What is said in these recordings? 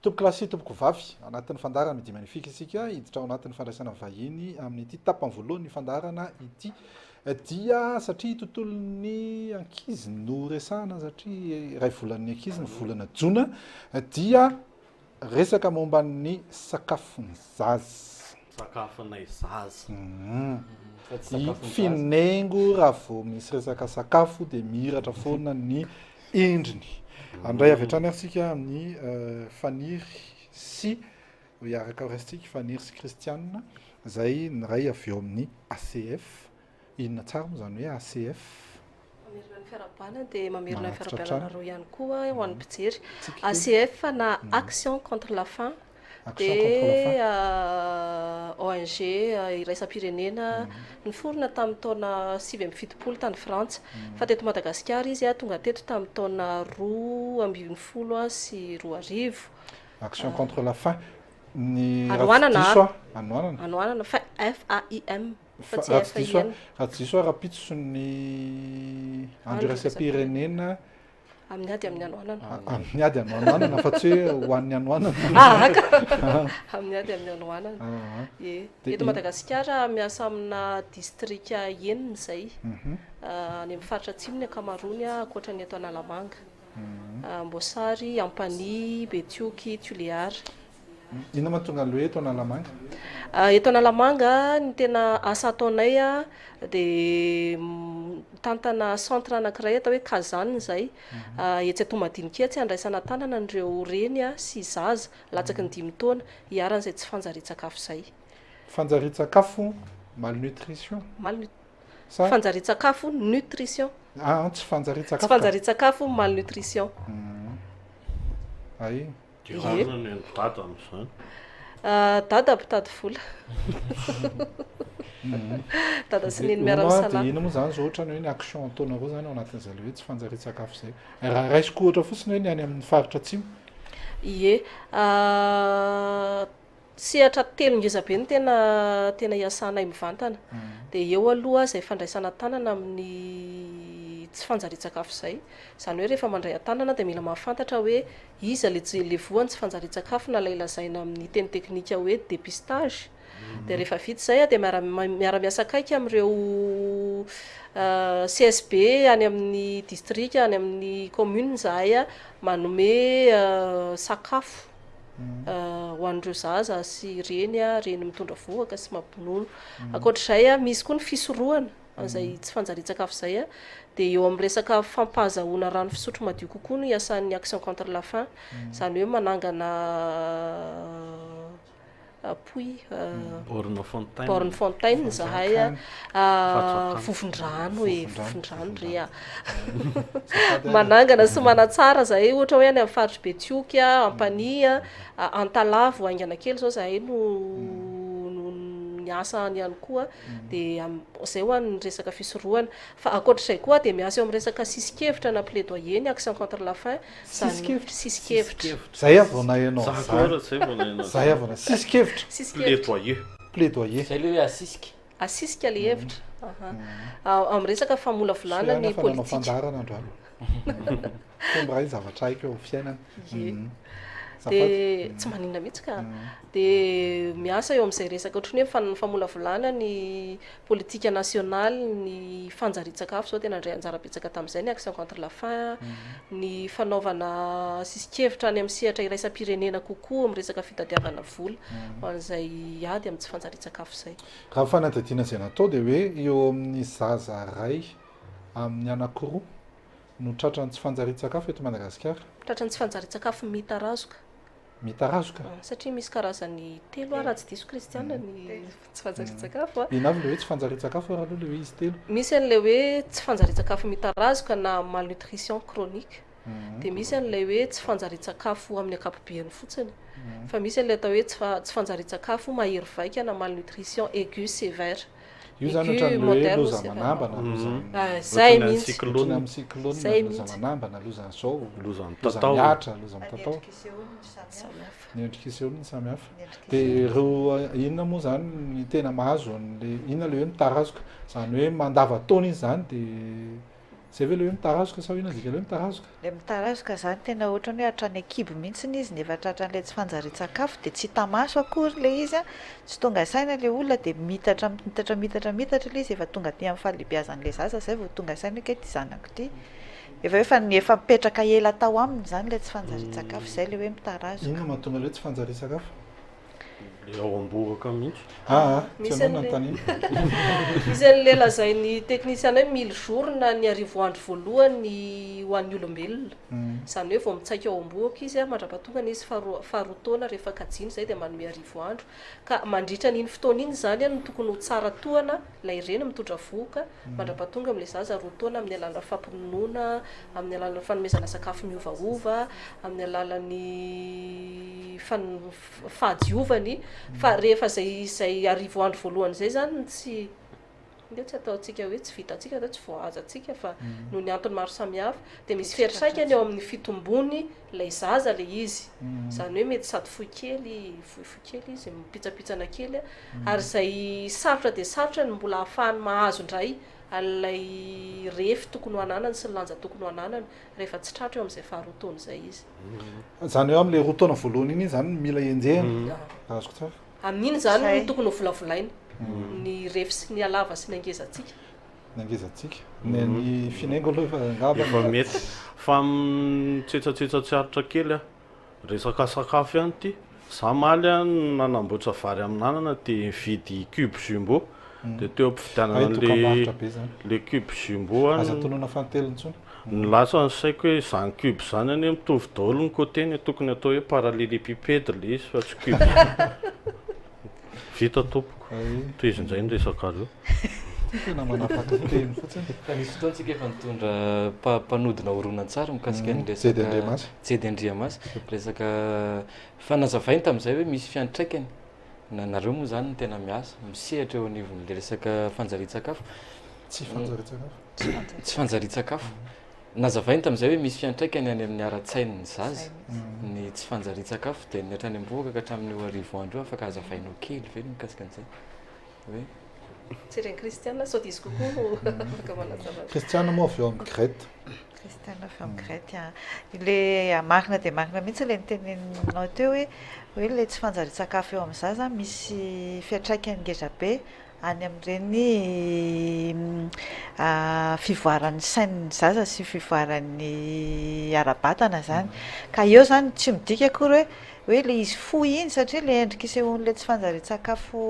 Tompokolahy sy tompokovavy, anatin'ny fandaharana Midi Magnifique isika, hiditra ao anatin'ny fandraisana vahiny amin'ity tapany voalohany fandaharana ity dia satria tontolon'ny ankizy no resahana satria iray volan'ny ankizy ny volana jona dia resaka momba ny sakafon'ny zaza. Sakafonay zaza. Fa tsy I sakafon'ny zaza. Finengo raha vao misy resaka sakafo dia mihiratra foana ny endriny. Handray avy hatrany ary isika amin'ny Faniry sy hiaraka horaisintsika Faniry sy Christiane izay niray avy eo amin'ny ACF. Inona tsara moa izany hoe ACF? Mamerina ny fiarahabana dia mamerina ny Manatitra fiarahabana hatrany. anareo ihany koa ho an'ny mpijery. Tsiky kely. ACF na Action contre la faim Action contre la faim. dia ONG iraisam-pirenena niforona tamin'ny taona 79 tany Frantsa. Fa teto Madagasikara izy tonga teto tamin'ny taona 2012. Action contre la faim. Ny raha tsy Hanoanana diso ary. aho, hanoanana. Hanoanana, faim, F-A-I-M, fa Fa tsy raha tsy diso aho, F-I-N. raha tsy diso aho rahampitso ny andro Andro iraisam-pirenena Amin'ny ady amin'ny hanoanana. Amin'ny ady amin'ny hanoanana fa tsy hoe ho an'ny hanoanana. Ah, ka. Amin'ny ady amin'ny hanoanana. Ah. Ie. Dia Eto in- Madagasikara miasa amina distrika enina izay. Any amin'ny faritra atsimo ny ankamaroany ankoatra ny eto Analamanga. Amboasary, Ampanihy, Betioky, Tuléar. Inona mahatonga an'ilay hoe eto Analamanga? Eto Analamanga ny tena asa ataonay dia mitantana centre anankiray atao hoe Kazan izay etsy Antohomadinika etsy andraisana an-tanana an'ireo reny sy zaza latsaky ny 5 taona iharan'izay tsy fanjarian-tsakafo izay. Fanjarian-tsakafo, malnutrition? Malnu- Sa? Fanjarian-tsakafo, nutrition. Ah, tsy fanjarian-tsakafo Tsy ka. fanjarian-tsakafo, malnutrition. Ay. Dia ahoana ny an'i Dada amin'izany? Dada mpitady vola. Dada sy Neny miara-misalahy. Dia inona moa izany izao ohatran'ny hoe ny action ataonareo izany ao anatin'izay ilay hoe tsy fanjarian-tsakafo izay? Raha raisiko ohatra fotsiny hoe ny any amin'ny faritra atsimo. Ie. Sehatra telo ngeza be no tena tena iasanay mivantana. Dia eo aloha izay fandraisana an-tanana amin'ny tsy fanjarian-tsakafo izay. Izany hoe rehefa mandray an-tanana dia mila mahafantatra hoe iza ilay tsy ilay voan'ny tsy fanjarian-tsakafo na ilay lazaina amin'ny teny teknika hoe dépistage. Dia rehefa vita izay dia miara miara-miasa akaiky amin'ireo CSB any amin'ny distrika, any amin'ny commune izahay manome sakafo. ho an'ireo zaza sy reny, reny mitondra vohoka sy mampinono. Ankoatr'izay, misy koa ny fisorohana an'izay tsy fanjarian-tsakafo izay, dia eo amin'ny resaka fampahazahoana rano fisotro madio kokoa no iasan'ny Action contre la faim, izany hoe manangana puits, Borne fontaine. Borne fontaine izahay, vovon-drano e, vovon-drano re a. Manangana sy manatsara izahay ohatra hoe any amin'ny faritr'i Betioky, Ampanihy, Antalaha vao haingana kely izao izahay no no niasa any ihany koa dia izay ho an'ny resaka fisorohana. Fa ankoatr'izay koa dia miasa eo amin'ny resaka sisin-kevitra na plaidoyer ny Action contre la faim. Sisin-kevitra? Sisin-kevitra. Zay aho vao naheno Za koa an'izany. ary zay vao naheno Zay aho vao naheno. Sisin-kevitra. Sisin-kevitra. Plaidoyer. Plaidoyer. Zay le hoe asisika. Asisika le hevitra. Aha. Amin'ny resaka famolavolana Soa ihany ny aho fa nanao politika. fandaharana androany. Fomba iray zavatra haiko eo amin'ny fiainana. Ie. Azafady. Dia tsy maninona mihitsy ka. Dia miasa eo amin'izay resaka ohatran'ny hoe famolavolana ny politika nasionaly, ny fanjarian-tsakafo izao dia nandray anjara betsaka tamin'izay ny Action contre la faim, ny fanaovana sisin-kevitra any amin'ny sehatra iraisam-pirenena kokoa amin'ny resaka fitadiavana vola ho an'izay ady amin'ny tsy fanjarian-tsakafo izay. Raha ny fanadihadiana izay natao dia hoe eo amin'ny zaza iray amin'ny anankiroa no tratran'ny tsy fanjarian-tsakafo eto Madagasikara. Tratran'ny tsy fanjarian-tsakafo mitarazoka. Mitarazoka? Satria misy karazany telo aho raha tsy diso Christiane ny tsy fanjarian-tsakafo a. Inona avy ilay hoe tsy fanjarian-tsakafo ary aloha ilay hoe izy telo? Misy an'ilay hoe tsy fanjarian-tsakafo mitarazoka na malnutrition chronique. Dia misy an'ilay hoe tsy fanjarian-tsakafo amin'ny ankapobeny fotsiny. Fa misy an'ilay atao hoe tsy fanjarian-tsakafo mahery vaika na malnutrition aiguë sévère. Io zany Aigu ohatran'ny hoe moderne loza sévère. manamba na loza Ah, zay Ohatran'ny any mihitsy. cyclone. Ohatran'ny amin'ny cyclone, Zay loza mihitsy. manamba na loza an'izao, Loza loza mitatao. mihatra, loza Fa ny mitatao. endrika isehoany no samy hafa. Samy hafa. Ny endrika isehoany no samy hafa. Ny endrika Dia isehoany. ireo inona moa zany ny tena mahazo an'le, inona le hoe mitarazoka? Izany hoe mandavantaona izy izany dia. Zay ve le hoe mitarazoka sa inona dika le hoe mitarazoka? Le mitarazoka zany tena ohatrany hoe hatrany an-kibo mihitsy izy no efa tratran'ilay tsy fanjarian-tsakafo de tsy hita maso akory le izy an, tsy tonga saina le olona de miitatra miitatra miitatra miitatra le izy efa tonga aty amin'ny fahalehibiazan'ilay zaza zay vao tonga saina hoe kay ty zanako ty. Efa hoe efa efa mipetraka ela tao aminy zany ilay tsy fanjarian-tsakafo, zay le hoe mitarazoka. Inona no mahatonga le hoe tsy fanjarian-tsakafo? Le ao am-bohoka mihitsy. Aa, tsy ianao no nanontaniana. Misy an'le lazain'ny teknisiana hoe mille jours na ny arivo andro voalohany ho an'ny olombelona. Izany hoe vao mitsaika ao am-bohoka izy mandra-pahatongany izy faharoa taona rehefa kajiana izay dia manome arivo andro. Ka mandritra an'iny fotoana iny izany no tokony ho tsara tohana ilay reny mitondra vohoka mandra-pahatonga amin'ilay zaza 2 taona amin'ny alalan'ny fampinonoana, amin'ny alalan'ny fanomezana sakafo miovaova, amin'ny alalan'ny fahadiovany. Fa rehefa izay izay arivo andro voalohany izay izany no tsy, ndeha tsy ataontsika hoe tsy vitantsika na tsy voahajantsika fa noho ny antony maro samihafa dia misy fiantraikany eo amin'ny fitombony ilay zaza ilay izy. Izany hoe mety sady fohy kely, fohifohy kely izy, mipitsapitsana kely ary izay sarotra dia sarotra ny mbola ahafahany mahazo indray an'ilay refy tokony ho ananany sy ny lanja tokony ho ananany rehefa tsy tratra eo amin'izay faharoa taona izay izy. Izany hoe amin'ilay 2 taona voalohany iny izany no mila enjehina, raha azoko tsara. Amin'iny izany no tokony ho volavolaina ny refy sy ny halava sy ny hangezantsika. Ny hangezantsika. Ny an'i Finaingo aloha efa angamba. Efa mety. Fa mitsetsatsetsa tsy aritra kely aho. Resaka sakafo ihany ity. Za maly a nanamboatra vary amin'anana dia nividy cube jumbo. Dia teo am-pividianana Hay an'le dokam-barotra be zany. le cube jumbo Aza an, tononina fanintelony intsony. ny lasa ny saiko hoe izany cube izany anie mitovy daholo ny côté-ny e, tokony atao hoe parallélépipède le izy fa tsy cube. Vita tompoko. Hay. Tohizo indray ny resakareo. Ty tena manapaka teny fotsiny. Fa nisy fotoana tsika efa nitondra mpanodina horonantsary mikasika ny Jedy resaka Andriamasy. Jedy Andriamasy. Resaka fa nazavainy tamin'izay hoe misy fiantraikany na nareo moa izany no tena miasa, misehatra eo anivon'ilay resaka fanjarian-tsakafo. Tsy fanjarian-tsakafo. Tsy fanjarian-tsakafo. Nazavainy tamin'izay hoe misy fiantraikany any amin'ny ara-tsain'ny zaza ny tsy fanjarian-tsakafo dia ny hatrany am-bohoka ka hatramin'io arivo andro io afaka hazavainao kely ve ny mikasika an'izay? Hoe. Jeren'i Christiane sao diso kokoa no afaka manazava azy. Christiane moa avy ao amin'ny Grete. Christiane avy ao amin'ny Grete an. Ilay marina dia marina mihitsy ilay noteneninao teo hoe hoe ilay tsy fanjarian-tsakafo eo amin'ny zaza misy fiantraikany ngeza be any amin'ireny fivoaran'ny sain'ny zaza sy fivoaran'ny ara-batana izany. Ka eo izany tsy midika akory hoe hoe ilay izy fohy iny satria ilay endrika isehoan'ilay tsy fanjarian-tsakafo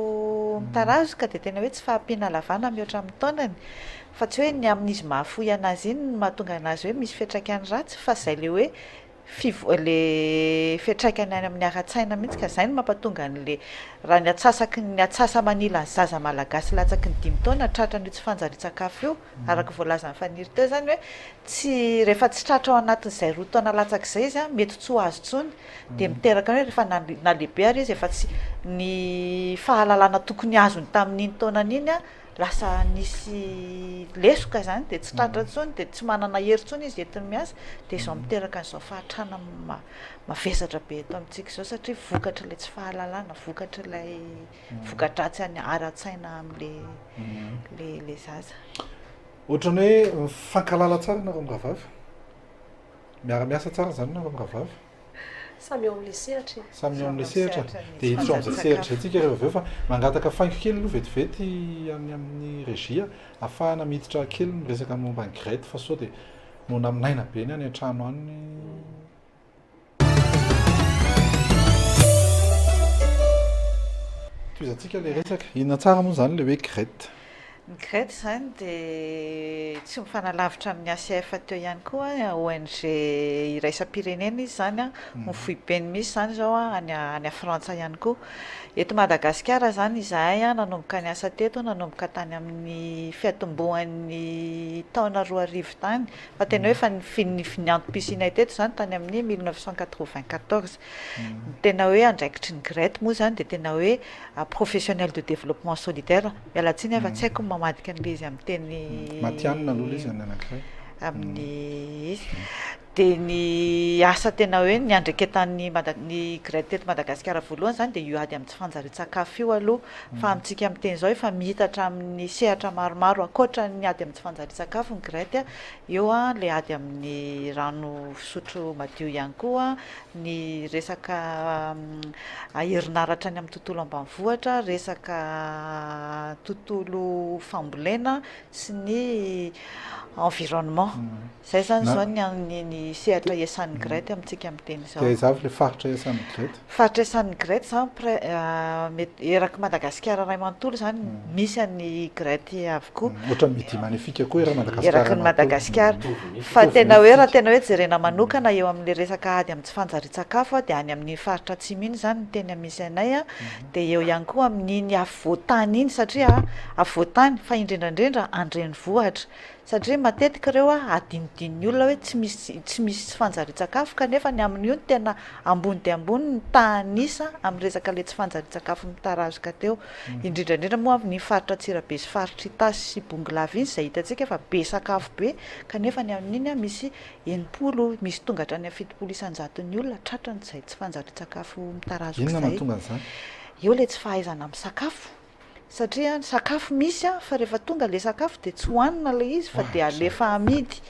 mitarazoka dia tena hoe tsy fahampiana halavana mihoatra amin'ny taonany fa tsy hoe ny amin'izy mahafohy an'azy iny no mahatonga an'azy hoe misy fiantraikany ratsy fa izay ilay hoe fivo- le fiantraikany any amin'ny ara-tsaina mihitsy ka izay no mampatonga an'le raha ny atsasaky ny atsasa-manilan'ny zaza malagasy latsaky ny dimy taona tratran'io tsy fanjarian-tsakafo io araka voalazan'i Faniry teo izany hoe tsy rehefa tsy tratra ao anatin'izay 2 taona latsaka izay izy an mety tsy ho azo intsony dia miteraka hoe rehefa na lehibe ary izy efa tsy ny fahalalana tokony azony tamin'iny taonany iny an lasa nisy lesoka izany dia tsy tratra intsony dia tsy manana hery intsony izy entiny miasa dia izao miteraka an'izao fahantrana mavesatra be eto amintsika izao satria vokatr'ilay tsy fahalalana, vokatr'ilay voka-dratsy any ara-tsaina amin'ilay le le zaza. Ohatran'ny hoe mifankahalala tsara nareo mirahavavy. Miara-miasa tsara izany nareo mirahavavy. Samy eo amin'ilay sehatra e. Samy eo amin'ilay sehatra. Dia hiditra ao amin'izay sehatra izay tsika rehefa avy eo fa mangataka faingo kely aloha vetivety any amin'ny régie ahafahana miditra kely miresaka momba an'i Grete fa sao dia nonaminaina be ny any an-trano any. Tohizantsika ilay resaka. Inona tsara moa izany ilay hoe Grete? Ny Grete izany dia tsy mifanalavitra amin'ny ACF teo ihany koa, ONG iraisam-pirenena izy izany an, ny foibeny misy izany izao an any any Frantsa ihany koa. Eto Madagasikara izany izahay an nanomboka niasa teto nanomboka tany amin'ny fiatombohan'ny taona 2000 tany, fa tena hoe efa ny ny antom-pisianay teto izany tany amin'ny 1994. Ny tena hoe andraikitry ny Grete moa izany dia tena hoe professionnel de développement solidaire. Miala tsiny aho fa tsy haiko ny mamadika an'ilay izy amin'ny teny Matihanina aloha ilay izy amin'ny anankiray. Amin'ny izy. De ny asa tena hoe niandraiketan'ny Mada- ny GRET teto Madagasikara voalohany zany de io ady amin'ny tsy fanjarian-tsakafo io aloha, fa amintsika miteny izao efa miitatra amin'ny sehatra maromaro ankoatra ny ady amin'ny tsy fanjarian-tsakafo ny GRET, eo le ady amin'ny rano fisotro madio ihany koa, ny resaka herinaratra any amin'ny tontolo ambanivohitra, resaka tontolo fambolena sy ny environnement. Zay zany zao ny ny ny sehatra iasan'ny GRET amintsika miteny izao. Dia aiza avy ilay faritra iasan'ny GRET? Faritra iasan'ny GRET zany pre- mety erak'i Madagasikara iray manontolo zany misy an'ny GRET avokoa. Ohatran'ny Midi Magnifique koa eran'i Madagasikara Eraky ny Madagasikara. Fa tena hoe raha tena hoe jerena manokana eo amin'ilay resaka ady amin'ny tsy fanjarian-tsakafo dia any amin'iny faritra atsimo iny zany no tena misy anay an, dia eo ihany koa amin'iny afovoan-tany iny satria afovoan-tany fa indrindra indrindra an-drenivohitra. Satria matetika ireo adinodinon'ny olona hoe tsy misy tsy misy tsy fanjarian-tsakafo kanefa ny amin'io no tena ambony dia ambony ny tahan'isa amin'ny resaka ilay tsy fanjarian-tsakafo mitarazoka teo. Indrindra indrindra moa amin'iny faritra Antsirabe sy faritra Itasy sy Bongolava iny izay hitantsika fa be sakafo be kanefa ny amin'iny misy 60 misy tonga hatrany amin'ny 70 isan-jaton'ny olona tratran'izay tsy fanjarian-tsakafo mitarazoka Inona izay. mahatonga an'izany? Eo ilay tsy fahaizana misakafo. Satria ny sakafo misy an, fa rehefa tonga le sakafo de tsy hohanina le izy fa de alefa amidy.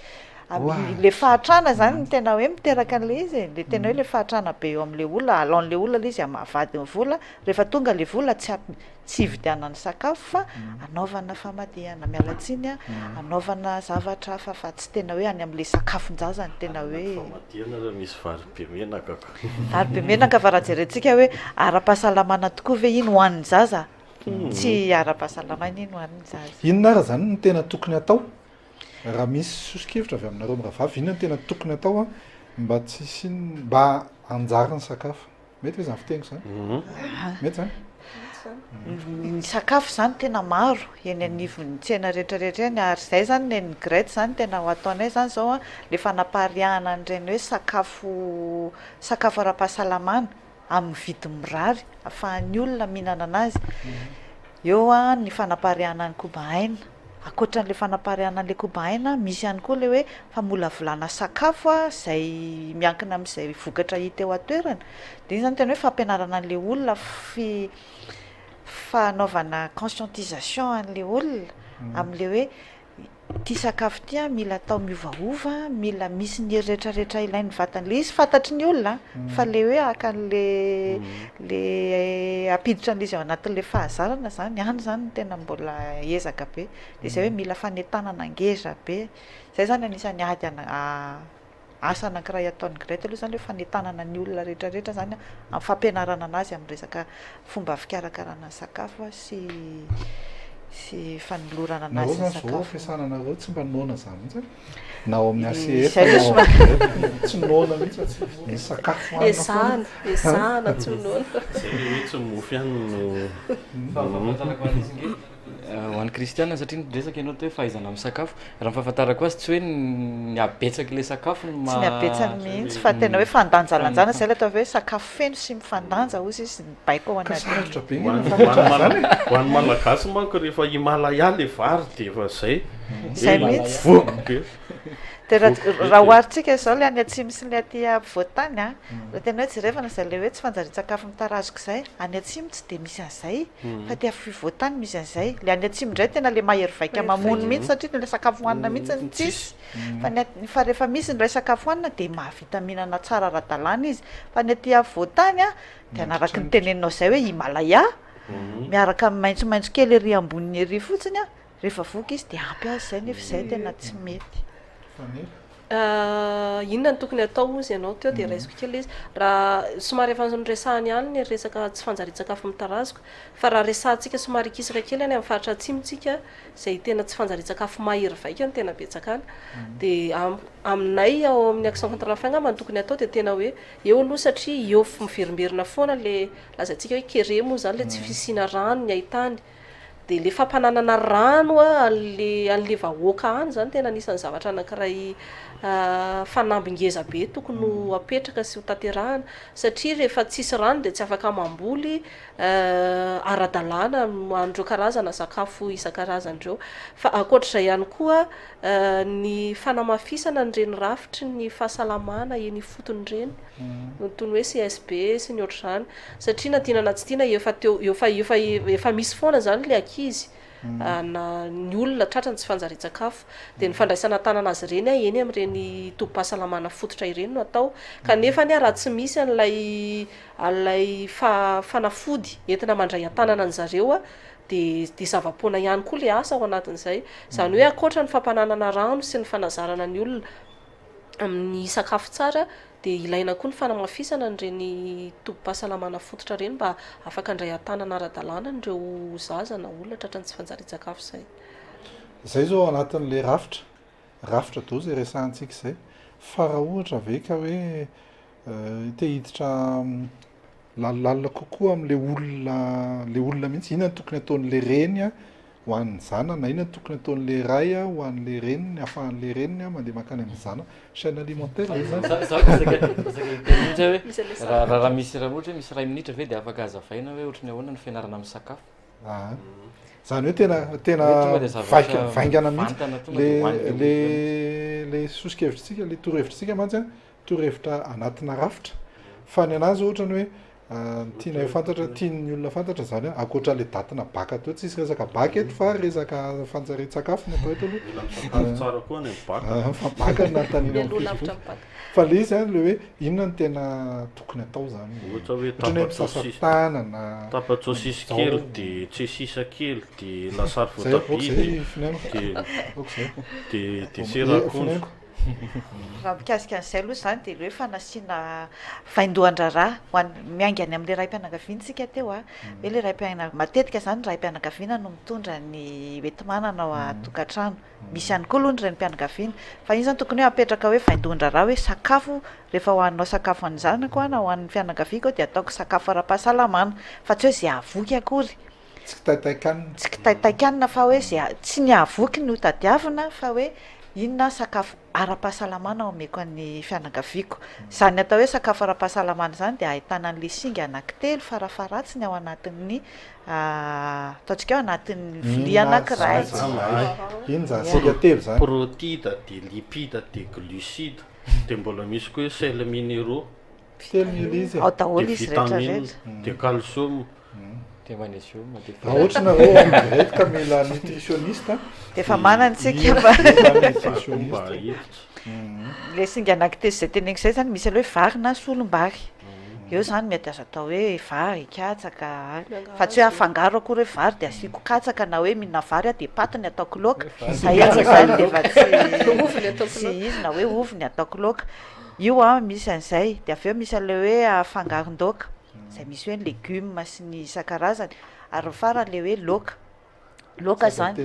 Le fahantrana zany no tena hoe miteraka an'le izy e, le tena hoe le fahantrana be eo am'le olona, alaon'le olona le izy avadiny vola, rehefa tonga le vola tsy ap- tsy hividianany sakafo fa anaovana famadihana, miala tsiny an, anaovana zavatra hafa fa tsy tena hoe any am'le sakafon-jaza no tena hoe. Famadihana ary misy vary be menaka ka. Vary be menaka fa raha jerentsika hoe ara-pahasalamana tokoa ve iny hohanin'ny zaza? Tsy ara-pahasalamana iny hohanin'ny zaza. Inona ary izany no tena tokony hatao? Raha misy soso-kevitra avy aminareo mirahavavy, inona no tena tokony hatao mba tsy hisian'ny, mba hanjary ny sakafo? Mety ve izany fiteniko izany? Mety izany? Ny sakafo izany tena maro eny anivon'ny tsena rehetra rehetra eny ary izay izany nen'ny GRET izany tena ho ataonay izany izao an, ilay fanapariahana an'ireny hoe sakafo sakafo ara-pahasalamana amin'ny vidiny mirary ahafahan'ny olona mihinana an'azy. Eo an ny fanapariahana ny koba aina, ankoatran'ilay fanapariahana an'ilay koba aina misy ihany koa ilay hoe famolavolana sakafo izay miankina amin'izay vokatra hita eo an-toerana, dia iny izany tena hoe fampianarana an'ilay olona fi- fanaovana conscientisation an'ilay olona amin'ilay hoe ity sakafo ity an mila atao miovaova, mila misy ny hery rehetrarehetra ilain'ny vatana, ilay izy fantatry ny olona fa ilay hoe haka an'le le hampiditra an'ilay izy ao anatin'ilay fahazarana izany, any izany no tena mbola ezaka be, dia izay hoe mila fanentanana ngeza be, izay izany anisan'ny ady ana- Asa anankiray ataon'ny GRET aloha izany hoe fanentanana ny olona rehetra rehetra izany amin'ny fampianarana anazy amin'ny resaka fomba fikarakarana ny sakafo sy sy fanolorana Nareo anazy ny zany zao sakafo. fiasana nareo tsy mba noana zany mihitsy e? Na ao amin'ny ACF Izay na aloha ao somary amin'ny GRET tsy noana mihitsy fa tsy misy sakafo hohanina foana. Ezahana, ezahana tsy ho noana. Zay le hoe tsy mofo ihany no. Fa ny fahafantarako an'izy nge Ho an'i Christiane, satria niresaka ianao teo hoe fahaizana misakafo, raha ny fahafantarako azy tsy hoe ny habetsak'ilay sakafo no Tsy ny habetsany mihitsy fa tena hoe fandanjalanjana, izay ilay atao hoe sakafo feno sy mifandanja hozy izy ny baiko ao Ka anatin'ny. sarotra be nge ny mahafantatra an'izany e! Ho an'ny Malagasy manko rehefa Himalaya le vary dia efa zay, Izay hoe mihitsy. voky be. Dia raha raha oharintsika izao ilay any atsimo sy ilay aty afovoan-tany an, raha tena hoe jerevana izay ilay hoe tsy fanjarian-tsakafo mitarazoka izay, any atsimo tsy dia misy an'izay fa aty afovoan-tany misy an'izay. Ilay any atsimo indray tena ilay mahery vaika mamono mihitsy satria ilay sakafo hohanina mihitsy no tsisy. Fa ny at- fa rehefa misy ilay sakafo hohanina dia mahavita mihinana tsara ara-dalàna izy. Fa ny aty afovoan-tany an, dia araka ny teneninao izay hoe Himalaya, miaraka amin'ny maitsomaitso kely ery amboniny ery fotsiny an, Rehefa voky izy dia ampy azy izay nefa izay tena tsy mety. Inona no tokony hatao hozy ianao teo dia raisiko kely ilay izy. Raha somary efa noresahany ihany ny resaka tsy fanjarian-tsakafo mitarazoka fa raha resahantsika somary hikisaka kely any amin'ny faritra atsimo tsika izay tena tsy fanjarian-tsakafo mahery vaika no tena betsaka any dia aminay ao amin'ny action contre la faim angamba ny tokony hatao dia tena hoe eo aloha satria eo miverimberina foana ilay lazaintsika hoe kere moa izany ilay tsy fisiana rano ny haitany Dia le fampananana rano an'le an'le vahoaka any zany tena anisan'ny zavatra anankiray fanamby ngeza be tokony ho apetraka sy ho tanterahana satria rehefa tsisy rano dia tsy afaka mamboly ara-dalàna an'ireo karazana sakafo isan-karazany ireo. Fa ankoatr'izay ihany koa ny fanamafisana an'ireny rafitry ny fahasalamana eny ifotony ireny, toy ny hoe CSB sy ny ohatr'izany satria na tiana na tsy tiana efa teo efa efa efa misy foana izany ilay ankizy na ny olona tratra ny tsy fanjarian-tsakafo dia ny fandraisana an-tanana azy ireny eny amin'ireny tobim-pahasalamana fototra ireny no atao kanefa anie raha tsy misy an'ilay an'ilay fanafody entina mandray an-tanana an zareo dia dia zava-poana ihany koa ilay asa ao anatin'izay izany hoe ankoatra ny fampananana rano sy ny fanazarana ny olona amin'ny sakafo tsara dia ilaina koa ny fanamafisana an'ireny tobim-pahasalamana fototra ireny mba afaka handray an-tanana ara-dalàna an'ireo zaza na olona tratran'ny tsy fanjarian-tsakafo izay. Izay izao ao anatin'ilay rafitra, rafitra daholo izay resahantsika izay, fa raha ohatra ve ka hoe te hiditra lalindalina kokoa amin'ilay olona, ilay olona mihitsy, inona no tokony ataon'ilay reny ho an'ny zanany na inona no tokony ataon'ilay ray ho an'ilay reniny ahafahan'ilay reniny mandeha mankany amin'ny zanany, chaine alimentaire ve zany? Za za koa saika saika hiteny mihitsy aho hoe raha raha misy raha ohatra hoe misy iray minitra ve dia afaka hazavaina hoe ohatry ny ahoana ny fianarana misakafo? Aa. Zany hoe tena tena Hoe tonga dia vaika zavatra vaingana mihitsy mivantana tonga le dia hohanina eo le mihitsy. le soso-kevitritsika le torohevitritsika mantsy an, torohevitra anatina rafitra fa ny anazy ohatra ny hoe Ny tianay ho fantatra, tian'ny olona fantatra izany an, ankoatra ilay datina bac teo, tsisy resaka bac eto fa resaka fanjarian-tsakafo no atao eto aloha. Mila misakafo tsara koa any amin'ny bac. Fa bac no nanontaniana Mialoha amin'ny lavitra Facebook. ny bac. Fa ilay izy an, ilay hoe inona no tena tokony atao izany? Ohatra hoe Ohatran'ny hoe misasa tapa-tsaosisy, tanana, tapa-tsaosisy izao. kely dia tsesisa kely dia lasary Zay, ok voatabia zay dia Finaina. dia Ok zay. dia desera akondro. Finaiko. Raha mikasika an'izay aloha izany dia ilay hoe fanasiana vaindohan-draharaha ho an'ny, miainga any amin'ilay raim-pianakaviana isika teo a, hoe ilay raim-piana-, matetika izany ny raim-pianakaviana no mitondra ny hoenti-manana ao an-tokantrano, misy ihany koa aloha ny renim-pianakaviana, fa iny izany tokony hoe apetraka hoe vaindohan-draharaha hoe sakafo, rehefa hohaninao sakafo an'ny zanako aho na ho an'ny fianakaviako aho dia ataoko sakafo ara-pahasalamana, fa tsy hoe izay hahavoky akory. Tsy kitaitaikanina. Tsy kitaitaikanina fa hoe izay tsy ny hahavoky no tadiavina fa hoe inona sakafo ara-pahasalamana omeko an'ny fianakaviako. Izany atao hoe sakafo ara-pahasalamana izany dia ahitana an'ilay singa anankitelo farafaharatsiny ao anatin'ny ataontsika hoe anatin'ny vilia anankiray. Inona izany singa telo izany? Protida dia lipida dia glucide dia mbola misy koa hoe sels minéraux. Telo ny ilay izy e. Ao daholo Dia izy rehetra vitamine, rehetra. dia calcium. Dia magnésium, dia Raha ohatra nareo ao amin'ny direct ka mila nutritionniste, Dia efa manana isika fa. mila Mba nutritionniste. hiditra. Ilay singa anankitelo izay teneniko izay izany misy aloha hoe vary na solom-bary. Eo izany mety azo atao hoe vary, katsaka, fa tsy hoe afangaro akory hoe vary dia asiako katsaka na hoe mihinana vary aho dia paty ny ataoko laoka. Izay aloha izany dia efa tsy Ovy ny ataoko tsy laoka. izy na hoe ovy ny ataoko laoka. Io an, misy an'izay, dia avy eo misy an'ilay hoe fangaron-daoka, izay misy hoe ny legioma sy ny isan-karazany, ary ny farany ilay hoe laoka, laoka izany,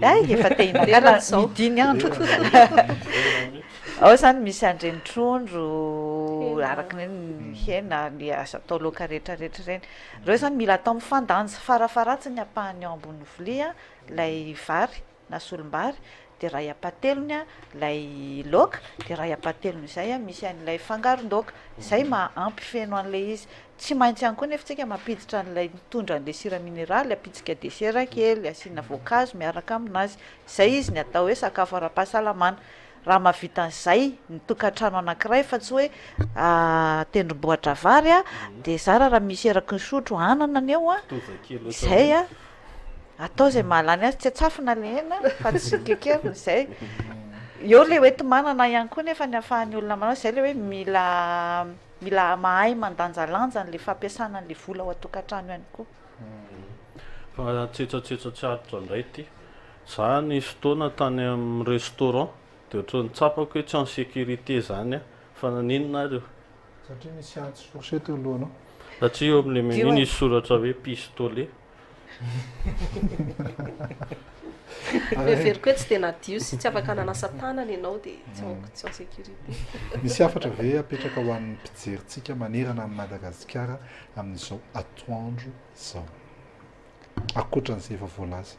hay efa te hihinana midi ny andro, ao izany misy an'ireny trondro, araka ny hoe ny hena, ny azo atao laoka rehetrarehetra ireny, ireo izany mila atao mifandanja, farafaharatsiny ny ampahany eo ambony vilia ilay vary na solombary dia iray ampahatelony ilay laoka dia iray ampahatelony izay misy an'ilay fangaron-daoka, izay maha ampy feno an'ilay izy, tsy maintsy ihany koa nefa tsika mampiditra an'ilay mitondra an'ilay sira mineraly, ampitsika desera kely, asiana voankazo miaraka aminazy, izay izy ny atao hoe sakafo ara-pahasalamana, raha mahavita an'izay ny tokantrano anankiray fa tsy hoe tendrombohitra vary dia zara raha misy eraky ny sotro anana ny eo an, izay an. Atao izay mahalany azy, tsy atsafina le hena fa tsy kekerina izay. Eo le hoenti-manana ihany koa nefa ny ahafahan'ny olona manao, izay le hoe mila mila mahay mandanjalanja an'le fampiasana an'le vola ao an-tokantrano ihany koa. Fa tsetsatsetsa tsy aritra indray ity. Za nisy fotoana tany amin'ny restaurant dia ohatran'ny tsapako hoe tsy en sécurité zany aho. Fa naninona ary io? Satria misy antsy fourchette eo alohanao. Satria eo amin'ilay menu nisy soratra hoe pistolet. Heveriko hoe tsy dia nadio sy tsy afaka nanasa tanana ianao dia tsy en tsy en sécurité. Misy hafatra ve apetraka ho an'ny mpijerintsika manerana an'i Madagasikara amin'izao atoandro izao? Ankoatran'izay efa voalaza.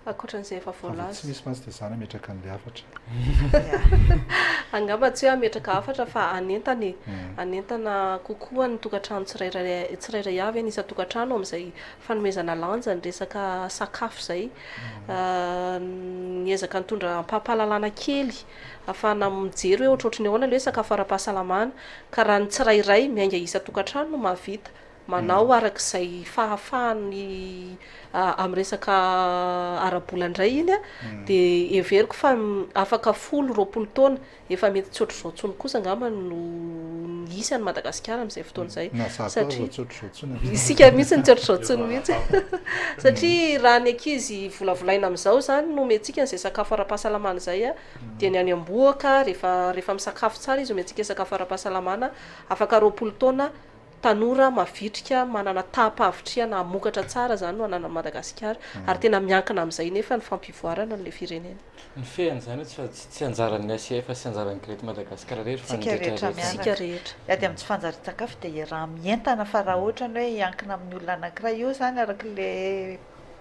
Ankoatran'izay efa Fa vao tsy voalaza. misy mantsy dia za nametraka an'ilay hafatra. Angamba tsy hoe hametraka hafatra fa hanentana e. Hanentana kokoa ny tokantrano tsirairay tsirairay avy, ny isan-tokantrano amin'izay fanomezana lanja ny resaka sakafo izay. Niezaka nitondra ampaham-pahalalana kely ahafahana mijery hoe ohatrohatry ny ahoana ilay hoe sakafo ara-pahasalamana. Ka raha ny tsirairay miainga isan-tokantrano no mahavita manao araka izay fahafahany amin'ny resaka ara-bola indray iny dia heveriko fa afaka folo, 20 taona efa mety tsy ohatr'izao intsony kosa angamba no hisy an'i Madagasikara amin'izay fotoana izay Na za koa satria aza tsy ohatr'izao intsony amin'izay. isika mihitsy no tsy ohatr'izao intsony mihitsy satria raha ny ankizy volavolaina amin'izao izany no omentsika an'izay sakafo ara-pahasalamana izay dia ny any am-bohoka rehefa rehefa misakafo tsara izy omentsika sakafo ara-pahasalamana afaka 20 taona Tanora mavitrika, manana taham-pahavitrihana hamokatra tsara izany no ananan'i Madagasikara ary tena miankina amin'izay nefa ny fampivoarana an'ilay firenena. Ny fehan'izany hoe tsy tsy anjaran'ny ACF sy anjaran'ny Great Madagascar irery fa ny Tsika rehetra rehetra rehetra. Isika miaraka. rehetra. Ny ady amin'ny tsy fanjarian-tsakafo dia iaraha-mientana fa raha ohatra ny hoe hiankina amin'ny olona anankiray io izany araka ilay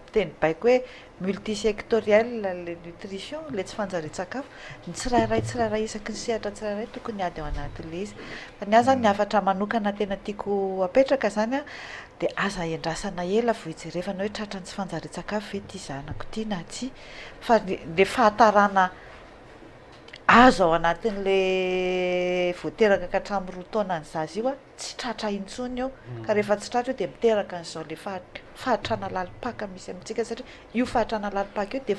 teny baiko hoe multisectoriel le nutrition, le tsy fanjarian-tsakafo, ny tsirairay tsirairay isaky ny sehatra tsirairay tokony hiady ao anatin'ilay izy. Fa ny ahy zany ny hafatra manokana tena tiako apetraka zany an, dia aza endrasana ela vao hijerevana hoe tratran'ny tsy fanjarian-tsakafo ve ity zanako ity na tsia, fa le fahatarana azo ao anatin'le vao teraka ka hatramin'ny 2 taonan'ny zaza io an, tsy tratra intsony io, ka rehefa tsy tratra io dia miteraka an'izao le fahatrana lalim-paka misy amintsika satria io fahatrana lalim-paka io dia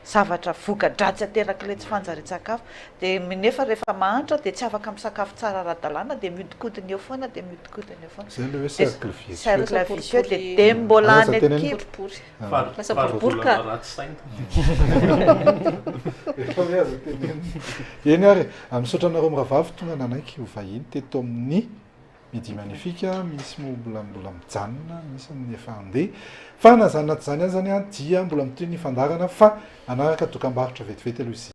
zavatra voka-dratsy aterak'ilay tsy fanjarian-tsakafo, dia nefa rehefa mahantra dia tsy afaka misakafo tsara ara-dalàna dia mihodinkodina eo foana dia mihodinkodina eo foana, Zay ilay hoe dia cercle vicieux. cercle vicieux dia dia mbola Aza any tenenina. an-kibo. Boribory. Fary Lasa fary boribory ka. volana ratsy saina. Efa hoe aza tenenina. Eny ary e, misaotra anareo mirahavavy tonga nanaiky ho vahiny teto amin'ny Midi Magnifique, misy moa mbola mbola mijanona, misy ny efa handeha. Fa na izany na tsy izany azany dia mbola mitohy ny fandaharana fa hanaraka dokambarotra vetivety aloha isika.